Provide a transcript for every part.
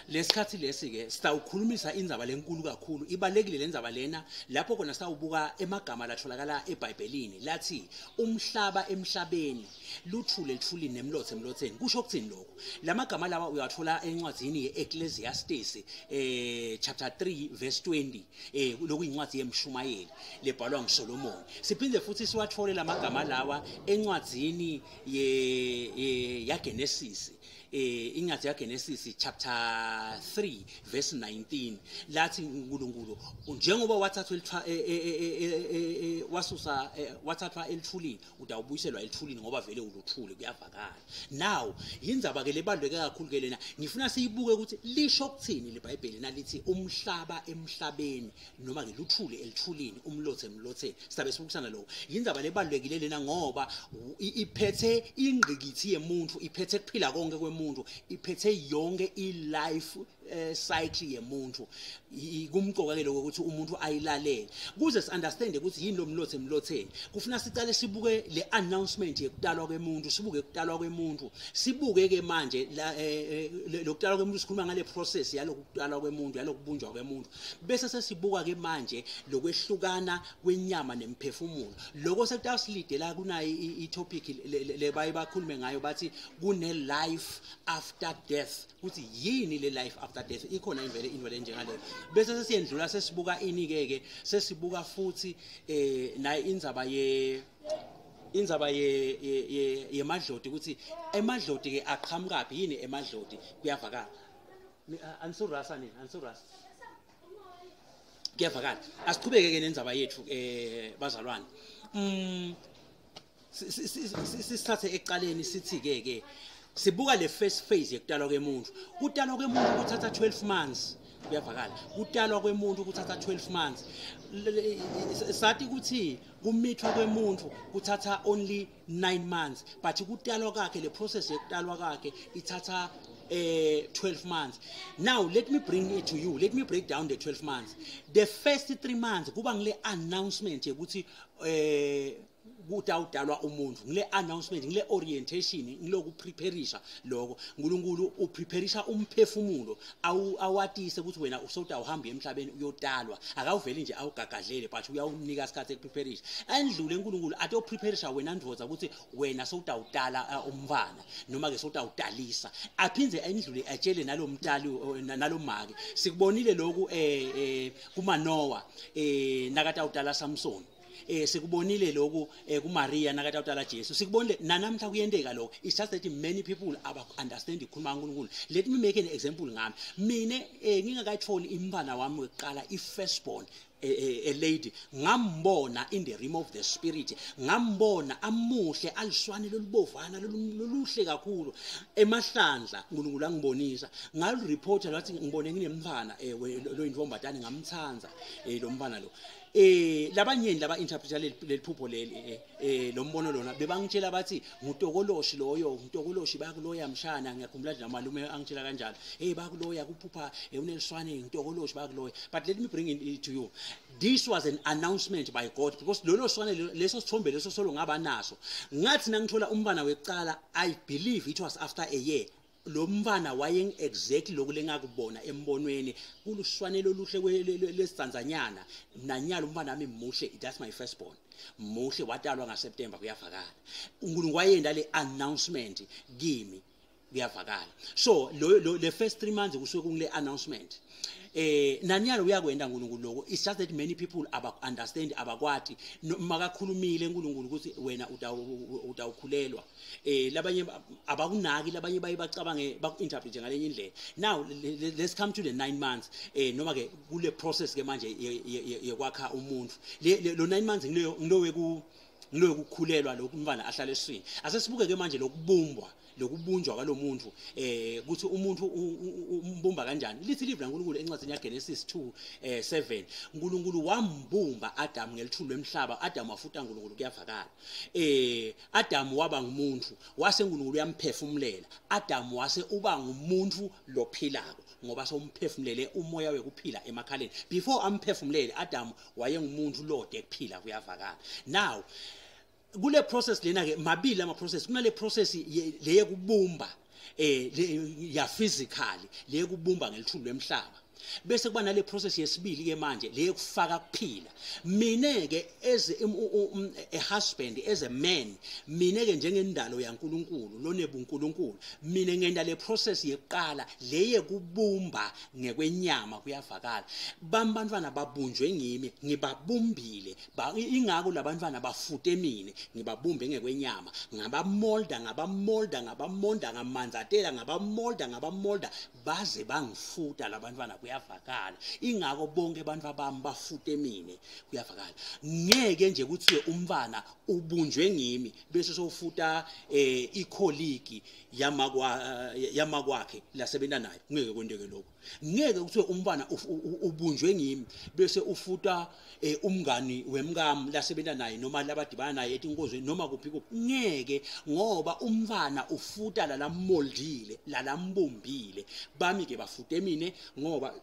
Lesikhathi lesi ke sitawukhulumisa indzaba lenkulu kakhulu. Ibalekile lendzaba lena, lapho khona sitawubuka emagama latholakala eBhayibhelini lathi umhlaba emhlabeni, luthule elithulini, nemlotha emlotheni. Kusho ukuthini lokho? Lamagama lawa uyawathola encwadzini ye-Ecclesiastes, chapter 3 verse 20, lokuyincwadi yemshumayeli lebhalwa nguSolomon. Siphinde futhi siwathole lamagama lawa encwadzini ye yaGenesis, incwadi yaGenesis chapter 3 verse 19, lathi uNkulunkulu njengoba wathathwa wasusa, wathathwa elithulini, utawubuyiselwa elithulini ngoba vele uluthule. Kuyavakala. Now yindzaba ke lebaluleke kakhulu ke lena. Ngifuna siyibuke ukuthi lisho ukuthini leBhayibheli nalithi umhlaba emhlabeni, noma ke luthule elithulini, umlothe emlotheni. Sizabe sibukisana lokho. Yindzaba lebalulekile lena ngoba iphethe ingqikithi yemuntu, iphethe kuphila konke kwemuntu, iphethe yonke i-life cycle yemuntu. Kumcoka ke lokho ukuthi umuntu ayilalele kuze si-understand ukuthi yini lo mlothe emlotheni. Kufuna sicale sibuke le announcement yekutalwa kwemuntu, sibuke kutalwa kwemuntu, sibuke ke manje lokutalwa kwemuntu. Sikhuluma ngale process yalokutalwa kwemuntu, yalokubunjwa kwemuntu, bese sesibuka ke manje lokwehlukana kwenyama nemphefumulo. Lokho sekutawusilidela kunayo i-topic le baye bakhulume ngayo, bathi kune life after death, ukuthi yini le life after death, ikhona invele into lenjengaleyo. Bese sesiyendlula, sesibuka ini ke ke sesibuka futhi nayo indzaba yemadloti, ukuthi emadloti ke aqhamukaphi, yini emadloti. Kuyavakala. Anisurasa nini? Anisurasa. Kuyavakala. Asichubeke ke nendzaba yethu, bazalwane. Sisithathe ecaleni, sithi ke sibuka le first phase yekutalwa kwemuntu. Kutalwa kwemuntu kuthatha 12 months. Kuyavakala. Kutalwa kwemuntu kuthatha 12 months. Sathi ukuthi kumithwa kwemuntu kuthatha only 9 months, but kutalwa kwakhe, le process yekutalwa kwakhe ithatha 12 months. Now let me bring it to you, let me break down the 12 months. The first 3 months kuba ngile announcement yokuthi kutawudalwa umuntu, ngile announcement, ngile orientation, ngiloku prepareisha lokho. uNkulunkulu uprepareisha umphefumulo, awatise ukuthi wena usowutawuhamba emhlabeni uyotalwa. Akawuveli nje awugagadlele, but uyawunika isikhathi ekuprepareisha. Andlule uNkulunkulu ato prepareisha wena ndvodza ukuthi wena sowutawutala umntwana, noma ke sowutawudalisa. Aphindze endlule atshele nalomtali, nalomake. Sikubonile lokhu kuManoah nakatawutala Samson. Sikubonile lokhu kuMaria nakatawutala Jesu. Sikubonile nanamhla kuyenteka lokho. It's just that many people aba understand ikhuluma kaNkulunkulu. Let me make an example ngami mine. Ngingakayitholi imntwana wami wekuqala, i-firstborn, a lady, ngambona in the realm of the spirit, ngambona amuhle, aliswane lolubovana, loluhle kakhulu. Emahlandla uNkulunkulu angibonisa, ngalireport lathi ngibone nginemntwana lo intombatane, ngamthanza lo mntwana lo. Labanyeni laba interpreter leli phupho leli, lo mbono lona, bebangitshela bathi ngutokoloshi loyo, ngutokoloshi, bayakuloya mshana. Ngiyakhumbula nje malume angitshela kanjalo, hey, bayakuloya kuphupha uneliswane, ngutokoloshi, bayakuloya. But let me bring it to you, this was an announcement by God, because lolo swane, leso sithombe leso solo ngaba naso. Ngathi nangithola umntwana wekuqala, I believe it was after a year, lo mntwana waye exactly lokhu lengakubona embonweni, kuluswane loluhle lesidzandzanyana. Nanyalo umntwana wami muhle. That's my firstborn, muhle, watalwa ngaSeptember. Kuyavakala. uNkulunkulu wayenda le announcement kimi. Kuyavakala. So lo le first 3 months kusuke kungile announcement. Nanyalo uyakwenda uNkulunkulu lokho. It's just that many people aba understand, abakwati. Makakhulumile uNkulunkulu ukuthi wena utawukhulelwa, labanye abakunaki, labanye baye bacabange, baku-interpret ngalenye indlela. Now let's come to the 9 months, noma ke kule process ke manje yekwakha umuntu. Lo 9 months ngiloyo kukhulelwa lokhu, umntwana ahlale esiswini. Asesibuke ke manje lokubumbwa, lokubunjwa kwalomuntu, ukuthi umuntu umbumba kanjani. Lithi live laNkulunkulu encwadini yaGenesis 2 7, uNkulunkulu wambumba Adam ngelithulu lomhlaba, Adam wafuta uNkulunkulu. Kuyavakala. Adam waba ngumuntu, wase uNkulunkulu uyamphefumulela Adam, wase uba ngumuntu lophilako ngoba somphefumulele umoya wekuphila emakhaleni. Before amphefumulele, Adam wayengumuntu lode kuphila. Kuyavakala. Now kule process lena ke mabili ama process. Kunale process leye kubumba. ya physically le kubumba ngelithulu lemhlaba. Bese kuba nale process yesibili ke manje le kufaka kuphila. Mine ke as a husband, as a man, mine ke njengendalo yaNkuluNkulu lonebuNkulunkulu, mine ngenda le process yekuqala leye kubumba ngekwenyama. Kuyavakala, bami bantwana babunjwe ngimi, ngibabumbile. Ingako labantwana bafute mine, ngibabumbe ngekwenyama, ngabamolda, ngabamolda, ngabamonda, ngamanzatela, ngabamolda, ngabamolda baze bangifuta labantwana. Kuyavakala, ingako bonke abantu abami bafute mine. Kuyavakala, ngeke nje kuthiwe umntwana ubunjwe ngimi bese sowufuta icolleague yamakwa yamakwakhe lasebenza nayo. Ngeke kwenteke lokho. Ngeke kuthiwe umntwana ubunjwe ngimi bese ufuta umngani wemkami lasebenza naye noma labadibana naye etinkozweni noma kuphi kuphi. Ngeke, ngoba umntwana ufuta lalamoldile, lalambumbile. Bami ke bafute mine ngoba,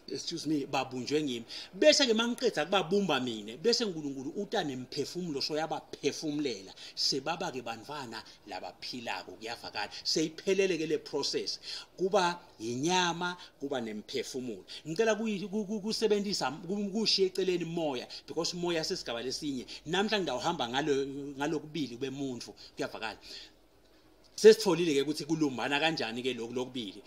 excuse me, babunjwe ngimi. Bese ke mangiqedza kubabumba mine, bese uNkulunkulu uta nemphefumulo, so yabaphefumulela, sebaba ke bantwana labaphilako. Kuyavakala, seyiphelele ke le process, kuba inyama, kuba nemphefumulo. Ngicela kusebenzisa kushiya eceleni moya, because moya sesigaba lesinye. Namhla ngidawuhamba ngalo ngalokubili bemuntu. Kuyavakala, sesitholile ke ukuthi kulumbana kanjani ke lokhu lokubili.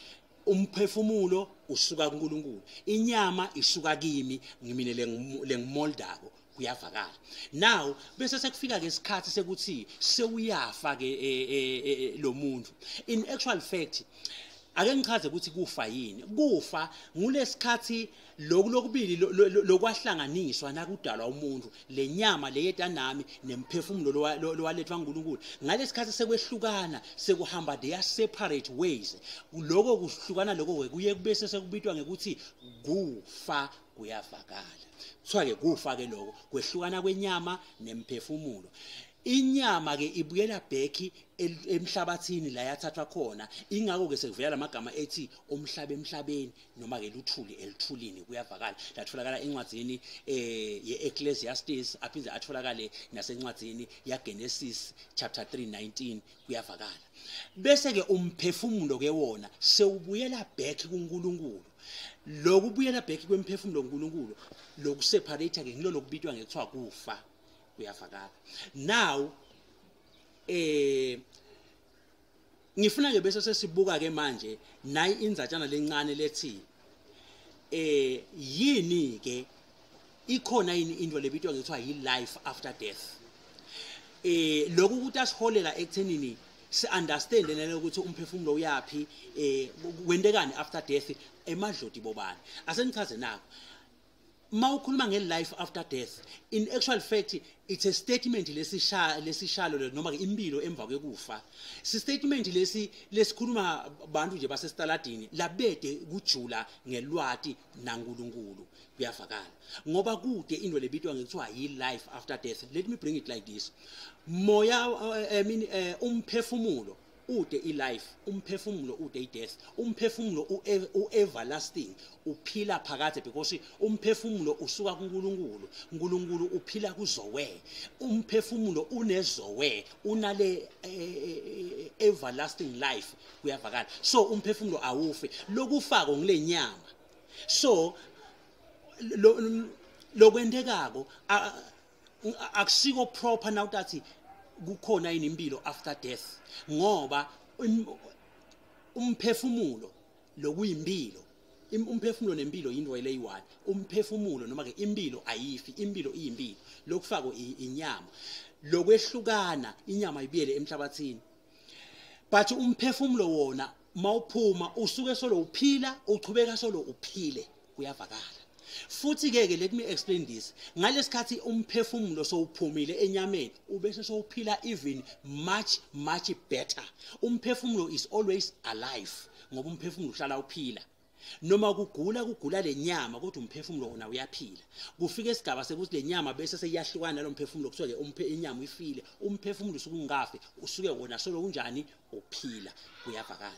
Umphefumulo usuka kuNkulunkulu, inyama isuka kimi, ngimine lengimoldako. Kuyavakala, now bese sekufika ke isikhathi sekuthi sewuyafa ke lo muntu. In actual fact, ake ngichaze ukuthi kufa yini. Kufa ngulesikhathi lokhu lokubili lokwahlanganiswa nakudalwa umuntu, lenyama leyeta nami nemphefumulo lowalethwa nguNkulunkulu. Ngalesikhathi sekwehlukana, sekuhamba their separate ways, lokho kuhlukana lokho ke kuye kubese sekubitwa ngekuthi kufa. Kuyavakala, kuthiwa ke kufa ke lokho kwehlukana kwenyama nemphefumulo. Inyama ke ibuyela back emhlabathini la yathathwa khona. Ingakho ke sekuvela lamagama ethi umhlaba emhlabeni noma ke luthuli elithulini. Kuyavakala, latholakala encwadzini ye-Ecclesiastes, aphindze atholakale nasencwadzini yaGenesis chapter 3:19. Kuyavakala, bese ke umphefumulo ke wona sewubuyela back kuNkulunkulu. Lokubuyela back kwemphefumulo kuNkulunkulu, lokuseparate ke, ngilo lokubitwa ngekuthiwa kufa. Kuyavakala, now ngifuna ke bese sesibuka ke manje nayi indzatshana lencane lethi yini ke, ikhona yini into lebitwa ngekuthiwa yi-life after death. Lokhu ukuthi asiholela ekuthenini si-understand nalokuthi umphefumulo uyapi, kwentekani after death, emadloti bobani. Asenichaze nako, mawukhuluma nge-life after death, in actual fact it's a statement lesisha lesishalo noma ke impilo emva kwekufa. Si statement lesi lesikhuluma bantu nje basesitaladini labede kujula ngelwati naNkulunkulu. Kuyavakala, ngoba kude into lebitwa ngekuthiwa yi-life after death. Let me bring it like this: moya, I mean, umphefumulo ude i-life, umphefumulo ude i-death. Umphefumulo u-everlasting, uphila phakade, because umphefumulo usuka kuNkulunkulu, uNkulunkulu uphila kuzowe. Umphefumulo unezowe, unale everlasting life. Kuyavakala, so umphefumulo awufi, lokufako ngile nyama. So lokwentekako akusiko proper nawutathi kukhona yini impilo after death, ngoba umphefumulo lokuyimpilo, umphefumulo nempilo yinto leyi-one. Umphefumulo noma ke impilo ayifi, impilo iyimpilo. Lokufako inyama, lokwehlukana, inyama ibuyele emhlabathini, but umphefumulo wona mawuphuma usuke solo uphila, uchubeka solo uphile. Kuyavakala. Futhi ke let me explain this: ngalesikhathi umphefumulo sowuphumile enyameni, ubese sowuphila even much much better. Umphefumulo is always alive, ngoba umphefumulo uhlala uphila. Noma kugula, kugula lenyama, kodwa umphefumulo wona uyaphila. Kufika esigaba sekuthi lenyama bese seyiyahlukana nalo mphefumulo, kuthiwa ke inyama ifile, umphefumulo usuke ungafi, usuke wona solo unjani? Uphila. Kuyavakala,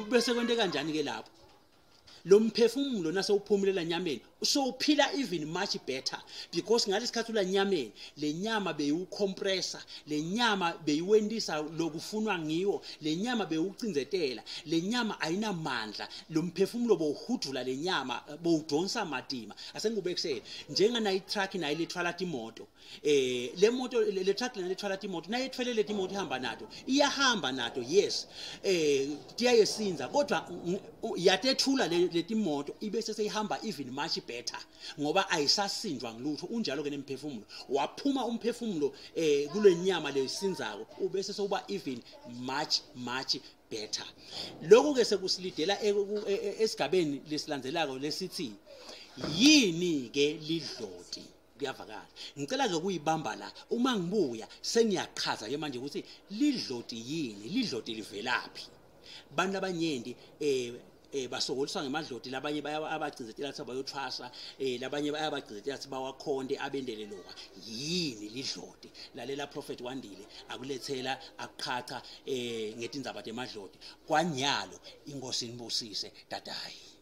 bese kwente kanjani ke lapho lo mphefumulo nase uphumule lanyameni? So uphila even much better because ngalesikhathi ulanyameni, le nyama beyiwucompressa, le nyama beyiwendisa lokufunwa ngiwo, le nyama bewucindzetela, le nyama ayinamandla. Lo mphefumulo bowuhudvula le nyama, bowudonsa matima. Asengikubekisele njenganayi i-truck, nayo lethwala timoto, le moto, le truck lena lethwala timoto, nayethwele leti moto ihamba nato, iyahamba nato, yes, tiyayesinza, kodwa yatethula leti moto, ibe seyihamba even much better ngoba ayisasinjwa ngilutho. Unjalo ke nemphefumulo. Waphuma umphefumulo kule nyama leyisinzako, ubese sewuba even much much better. Lokhu ke sekusilidela esigabeni lesilandzelako lesithi yini ke lidloti. Kuyavakala. Ngicela ke kuyibamba la, uma ngibuya sengiyaqhaza ke manje ukuthi lidloti yini, lidloti livelaphi. Bantu abanyenti basokoliswa ngemadloti. Labanye bayabagcizetela ukuthi bayothwasa, labanye bayabagcizetela ukuthi bawakhonte abendele lokwa. Yini lidloti? Lalela Prophet Wandile akulethela akuqhacha ngetindzaba temadloti kwanyalo. Inkosi inibusise. Tatayi.